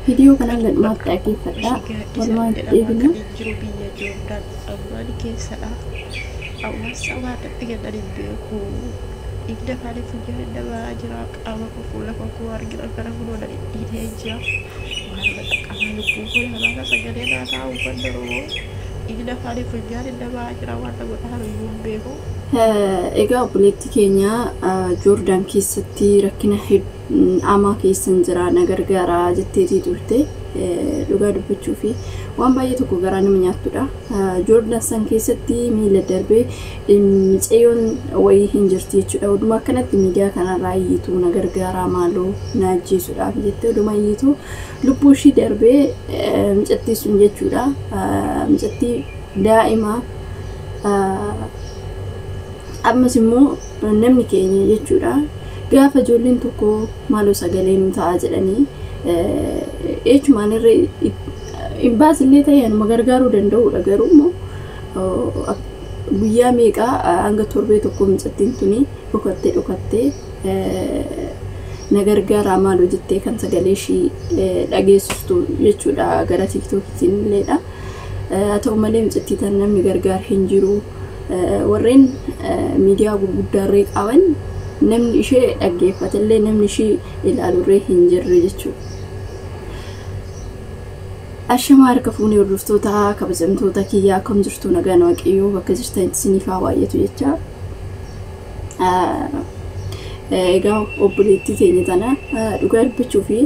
Viidiyoo kana hanga dhumaatti dhaggeeffadhaa. Ishii gaaddisa Walumaa jedhama deebina. kan hin jiru biyya Joordaan ammaan keessadha. Hawaasa waan natti kennan hin beeku. Dhiigni afaan funyaan namaa jira, qaama koo fuula koo akkuma argitan kana kunoo na dhidhiitee jira. Waan na qaqqabaa lubbuu koo lafa sagalee naa taa'u uffata Oromoo. Dhiigni afaan funyaan namaa jira, waan na godhaa iyyuu hin beeku. Egaa obboleettii keenya Joordaan keessatti rakkina hamaa keessan jira, na gargaaraa jetteetii turte. Dhugaa dubbachuu fi waan baay'ee tokko garaa nama nyaattudha. Joordaan san keessatti miila darbee mucayyoon wayii hin jirti jechuudha. Oduma akkanatti miidiyaa kanarraa iyyitu, na gargaaraa maaloo, na ajjeesuudhaaf jettee oduma iyyitu lubbuu ishii darbee mucattii sun jechuudha. Mucattii daa'ima. Ammas immoo namni keenya jechuudha gaafa ijoolleen tokko maaloo sagalee nu ta'a jedhanii eechumaan irra imbaasillee ta'e anuma gargaaruu danda'udha, garuu immoo guyyaa meeqaa hanga torbee tokko mucattiin tuni dhokattee dhokattee na gargaaraa maaloo jettee kan sagalee ishii dhageessistu jechuudha gara tiiktookiitiin illeedha. Haa ta'u malee mucattii tana namni gargaar hin jiru. Warreen miidiyaa gurguddaarree qaban namni ishee dhaggeeffatellee namni ishee ilaalurree hin jirre jechuudha. Ashamaa, harka fuunee hordoftoota kabajamtoota kiyyaa, akkam jirtu? Nagaan Waaqayyoo bakka jirtanitti isiniif haa baay'atu jecha. Egaa obboleettii teenya tana dhugaa dubbachuu fi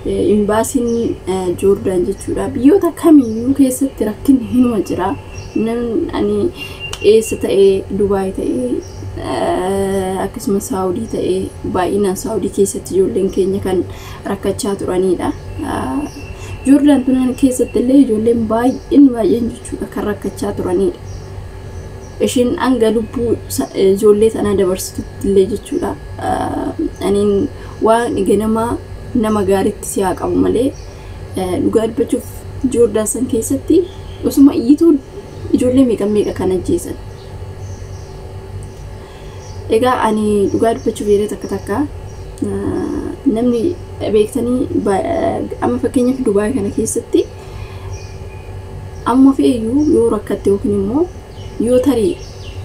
imbaasiin Joordaan jechuudha. Biyyoota kamiyyuu keessatti rakkinni hinuma jira. Namni ani eessa ta'ee, Dubaay ta'ee, akkasumas Saawudii ta'ee, baay'inaan Saawudii keessatti ijoolleen keenya kan rakkachaa turanidha. Joordaan tunan keessatti illee ijoolleen baay'een baay'een jechuudha kan rakkachaa turanidha. Isheen hanga lubbuu ijoollee tanaa dabarsitutti illee jechuudha. Aniin waan ganamaa nama gaariitti si haa qabu malee dhugaa dubbachuuf Joordaan san keessatti osuma iyyituu ijoollee meeqa meeqa kan ajjeesan. Egaa ani dhugaa dubbachuuf yeroo takka takka namni beektanii amma fakkeenyaaf Dubaay kana keessatti amma fe'eyyuu yoo rakkatte yookiin immoo yoo tarii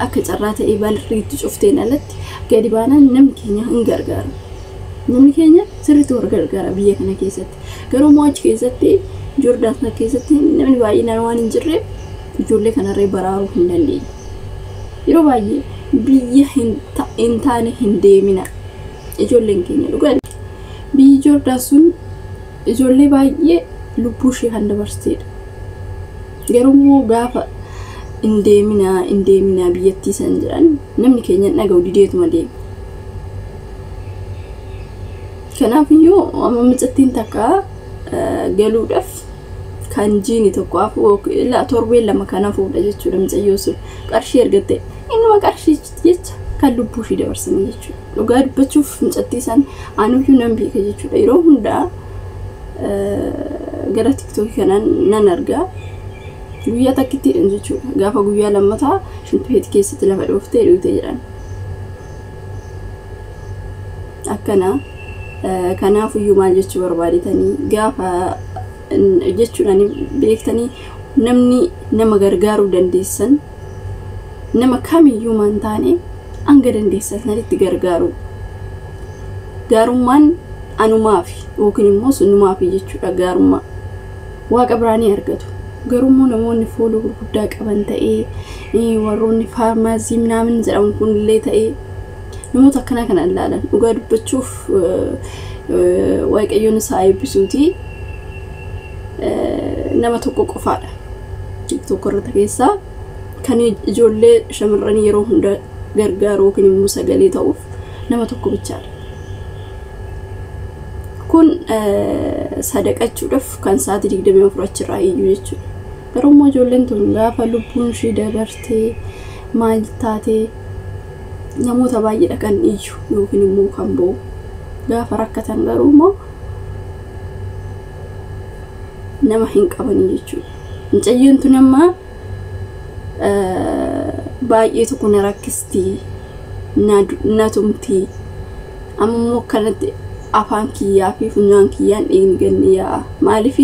akka carraa ta'ee balriitti cufteen alatti gadi baanaan namni keenya hin gargaara. Namni keenya sirriitti wal gargaara biyya kana keessatti. Garuu immoo achi keessatti, Joordaan sana keessatti, namni baay'inaan waan hin jirreef ijoollee kanarree baraaruu hin dandeenye. Yeroo baay'ee biyya hin taane hin deemina. Ijoolleen keenya dhugaa biyyi Joordaan sun ijoollee baay'ee lubbuu ishee kan dabarsiteedha. Garuu immoo gaafa hin deemina, hin deemina biyyattii san jedhan namni keenya hin dhaga'u, dideetuma deema. Kanaaf iyyuu amma mucattiin takka galuudhaaf kan jiini tokko hafu, torbeen 2 kan hafuudha jechuudha, mucayyoo sun qarshii argatte innuma qarshii jecha kan lubbuu ishii dabarsanii jechuudha. Dhugaa dubbachuuf mucattii san anuyyuu nan beeka jechuudha. Yeroo hundaa gara tiktookii kanaan nan argaa. Guyyaa takkittiidhaan jechuudha. Gaafa guyyaa lammataa shimpireet keessatti lafa dhooftee duute jedhan. Akkana kanaafuyyuu maal jechuu barbaadetanii gaafa jechuudhaan beektanii namni nama gargaaruu dandeessan nama kamiyyuu maan taane hanga dandeessan sanitti gargaaru. Gaarummaan anumaafi yookiin immoo sunumaafi jechuudha, gaarummaa. Waaqa biraa ni argatu. Garuu immoo namoonni fooloo gurguddaa qaban ta'ee, warroonni faarmaasii minaamin jedhamu kunillee ta'ee, namoota akkanaa kana ilaalan, dhugaa dubbachuuf Waaqayyoon isaa eebbisuuti, nama tokko qofaadha. Tokko irratti keessaa kan ijoollee shamarranii yeroo hunda gargaaru yookiin immoo sagalee ta'uuf nama tokko bichaadha. Kun sadaqachuudhaaf kan sa'aatii 24 achirraa iyyuu jechuudha. Garuu immoo ijoolleen tun gaafa lubbuun ishee dabartee maal taatee namoota baay'eedha kan iyyu yookiin immoo kan bo'u. Gaafa rakkatan garuu immoo nama hin qabanii jechuudha. Mucayyoon tun amma baay'ee tokko na rakkisti, na tumti. Amma immoo akkanatti Afaan kiyyaa fi funyaan kiyyaan dhiigni ganni yaa'a. Maaliif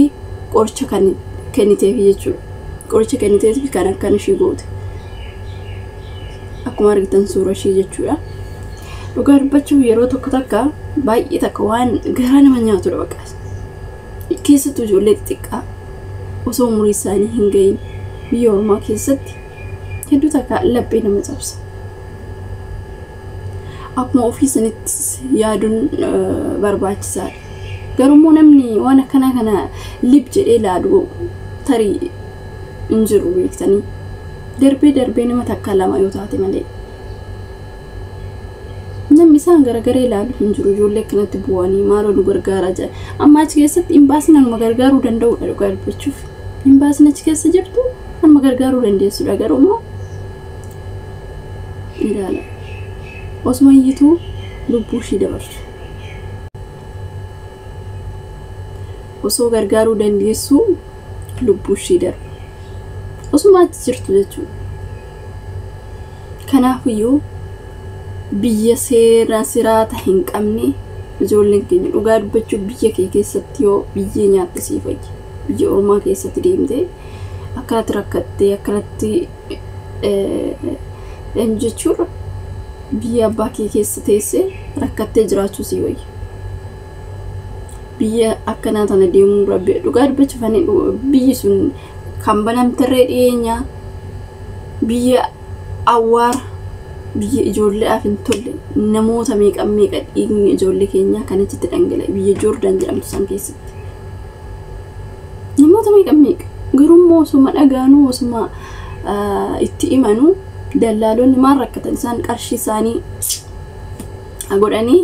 qoricha kan kenniteef jechuudha. Qoricha kenniteef kan akkana ishii goote. Akkuma argitan suura ishii jechuudha. Dhugaa dubbachuuf yeroo tokko takka baay'ee takka waan garaa nama nyaatudha baqa. Keessattuu ijoollee xixiqqaa osoo umurii isaanii hin gahin biyya ormaa keessatti hedduu takka laphee nama cabsa. Akkuma ofii sanitti yaaduun barbaachisaadha. Garuu namni waan akkanaa kana lib jedhee ilaalu tarii hin jiru beektanii. Darbee darbee nama takka lama yoo taate malee. Namni isaan garagaree ilaalu hin jiru. Ijoollee akkanatti bu'anii maaloo nu gargaaraa jira. Amma achi keessatti imbaasiin anuma gargaaruu danda'udha dhugaa dubbachuuf. Imbaasiin achi keessa jirtu anuma gargaaruu dandeessudha garuu immoo ilaala. Osuma iyyituu lubbuu ishii dabarsu. Osoo gargaaruu dandeessuu lubbuu ishii darba. Osuma achi jirtu jechuudha. Kanaafiyyuu biyya seera siraata hin qabne ijoolleen keenya dhugaa dubbachuu biyya kee keessatti yoo biyyee nyaatte sii fayya. Biyya ormaa keessatti deemtee akkanatti rakkattee akkanatti jechuudha. Biyya abbaa kee keessa teessee rakkattee jiraachuu sii wayya. Biyya akkanaa tana deemuu rabbi dhugaa dubbachuuf biyyi sun kan banamterree dhiyeenyaa biyya awwaara biyya ijoolleedhaaf hin tolle namoota meeqa meeqa dhiigni ijoollee keenyaa kan achitti dhangala'e biyya Joordaan jedhamtu san keessatti. Namoota meeqa meeqa garuu immoo osuma dhagaanuu osuma itti imanuu dallaalonni maal rakkatan isaan qarshii isaanii godhanii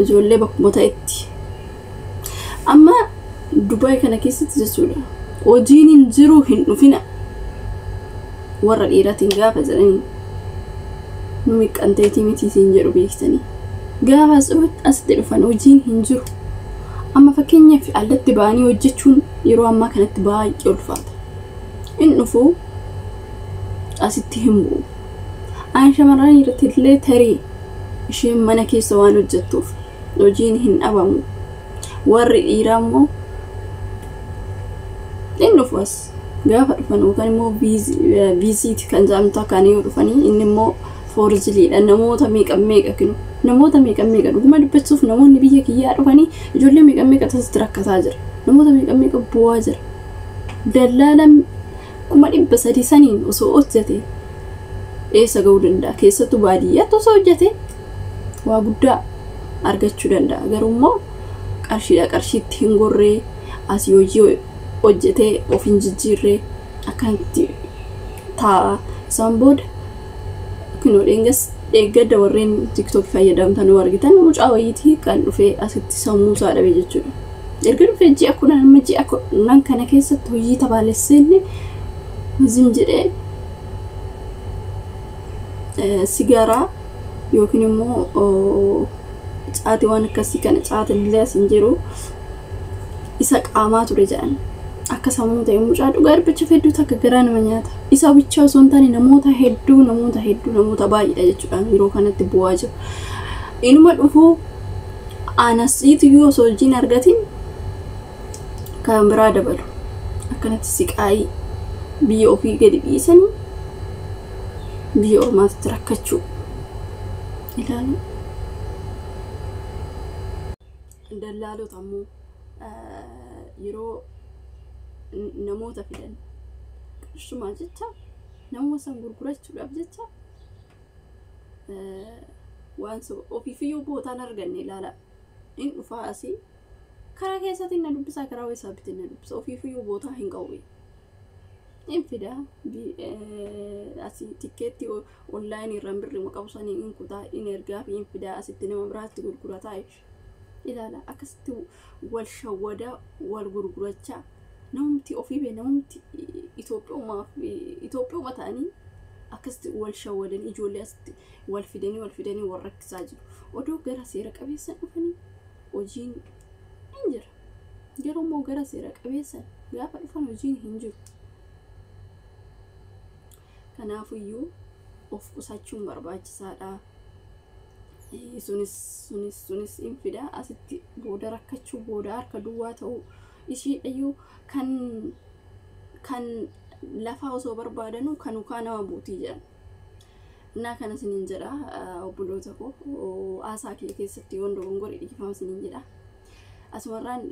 ijoollee bakkuma ta'etti. Amma Dubaay kana keessatti jechuudha hojiin hin jiru hin dhufina warra dhiiraatiin gaafa jedhanii nu miqqanteetii miti isiin jedhu beektanii gaafa asitti dhufan hojiin hin jiru. Amma fakkeenyaaf allatti ba'anii hojjechuun yeroo ammaa kanatti baay'ee ulfaata. Hin dhufu asitti hin bu'u. Aan shamarran irratti illee tarii isheen mana keessa waan hojjettuuf hojiin hin dhabamu. Warri dhiiraa immoo hin dhufu as gaafa dhufan yookaan immoo viiziiti kan jedhamtu akkaan yoo dhufanii inni immoo foorjiliidha. Namoota meeqa meeqa kinu namoota meeqa meeqa dhuguma dubbachuuf namoonni biyya kiyyaa dhufanii ijoollee meeqa meeqa asitti rakkataa jira. Namoota meeqa meeqa bu'aa jira. Dallaala 300,000 saniin osoo hojjete eessa ga'uu danda'a? Keessattuu baadiyyaatti osoo hojjete waa guddaa argachuu danda'a. Garuu immoo qarshiidha qarshiitti hin gorree asii hojii hojjetee of hin jijjiirree akkanatti taa'a. Isaan booda kunoo dheeggadda warreen TikTok fayyadamtan yoo argitan mucaa wayiitii kan dhufee asitti sammuu isaa dhabe jechuudha. Erga dhufee ji'a 10 amma ji'a 10 kana keessatti hojii tabaalessee illee zim jedhee sigaaraa yookiin immoo caatii waan akkasii kana caatii illee as hin jiru isa qaamaa ture jedhan. Akka sammuu ta'e mucaa dhugaa dubbachuuf hedduu takka garaa nama nyaata. Isa bichaa osoo hin taane namoota hedduu namoota hedduu namoota baay'eedha jechuudha yeroo kanatti bu'aa jiru. Inuma dhufuu anasiitu osoo hojiin argatin kan biraa dabalu. Akkanatti siqaayii biyya ofii gadi dhiisanii biyya ormaatti rakkachuu ilaalu. Dallaalota ammoo yeroo namoota fidan qarshumaa jecha nama san gurgurachuudhaaf jecha waan ofiifiyyuu bootaan arganne ilaala. In dhufaa asii karaa keessatti na dubbisaa karaa weessaatti na dubbisa ofiifiyyuu bootaa hin qabu. In fidaa asii tikkeetti onlaayinii irraan birrii qabu sanii in kutaa in ergaa fi in fidaa asitti nama biraatti gurgurataa ilaala. Akkasitti wal shawwadaa wal gurgurachaa namumti ofii bee namumti Itoophiyaa ta'anii akkasitti wal shawwadanii ijoollee asitti wal fidanii wal rakkisaa jiru. Odoo gara seera qabeessan dhufanii hojiin hin jira. Garuu immoo gara seera qabeessan gaafa dhufan hojiin hin jiru. Kanaafiyyuu of qusachuun barbaachisaadha. Sunis sunis sunis hin fida asitti booda rakkachuu, booda harka duwwaa ta'uu ishiidhayyuu kan kan lafaa osoo barbaadanuu kan ukaa nama buutii jedhan. Innaa kana isiniin jedha, obboloota koo, haasaa kee keessatti yoon dogongore dhiifama isiniin jedha. Asumarraan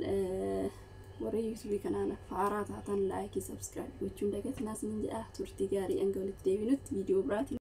warri yuutuubii kanaan faaraa taatan like, subscribe gochuun dagatinaa isiniin jedha. Turtii gaarii, hanga walitti deebinutti viidiyoo biraatiin.